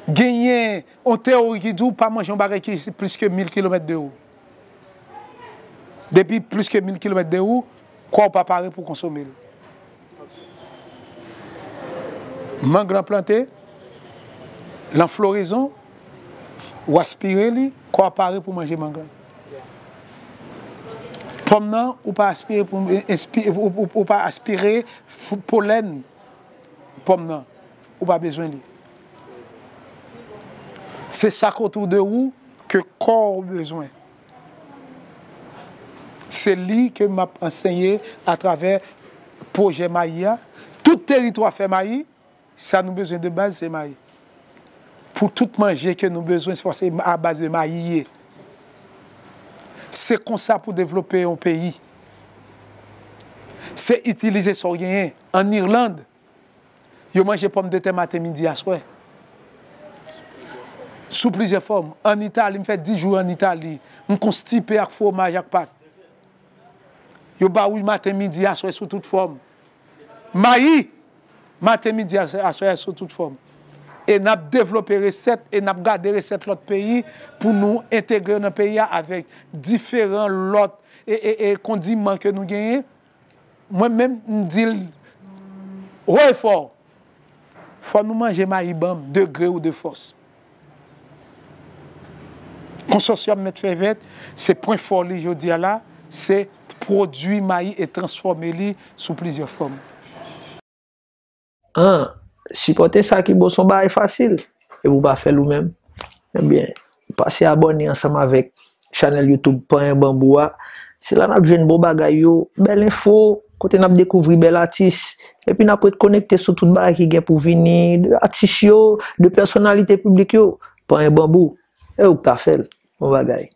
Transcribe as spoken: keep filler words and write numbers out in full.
Genyen yon teyori ki di w pa manje yon bagay ki plis ke mil kilomèt de ou. Depi plis ke mil kilomèt de ou, kò w pa pare pou konsome l. Mang lan plante, l an florezon, ou aspire li, kò a pare pou manje mang lan. Pòm nan, ou pa aspire pou, enspi-, ou, ou, ou pa aspire f-, polèn pòm nan. Ou pa bezwen li. Se sa k otou de ou ke kò w bezwen. Se li ke m ap ansenye atravè pwojè mayi a. Tout teritwa fè mayi, sa nou bezwen de baz se mayi. Pou tout manje ke nou bezwen, se paske a baz de mayi ye. Se konsa pou devlope yon peyi. Se itilize sa w genyen. Ann Irland, yo manje pòmdetè maten, midi, aswè. Sou plizyè fòm. Ann Itali, m fè dis jou ann Itali. M konstipe ak fwomaj ak pat. Yo ba ou maten, midi, aswè sou tout fòm. Mayi, maten, midi, aswè, aswè sou tout fòm. E n ap devlope resèt, e n ap gade resèt lòt peyi pou nou entegre yo nan peyi a avèk diferan lòt e, e, e kondiman ke nou genyen. Mwen menm, m di l wo e fò, fò nou manje mayi ban m, de gre ou de fòs. Konsòsyòm Mèt Fè Vèt, se pwen fò li jodi a la, se pwodui mayi e transfòme li sou plizyè fòm. An, sipòte sa ki bon se yon bagay fasil, epi w pa fè l ou menm. Ebyen, pase abòne ansanm avèk chanèl YouTube Panyen Banbou a. Se la n ap jwenn bon bagay yo, bèl enfo, kote n ap dekouvri bèl atis. Epi n ap ret konekte sou tout bagay ki gen pou vini, de atis yo, de pèsonalite piblik yo. Panyen Banbou, e ou k ta fè l, bon bagay.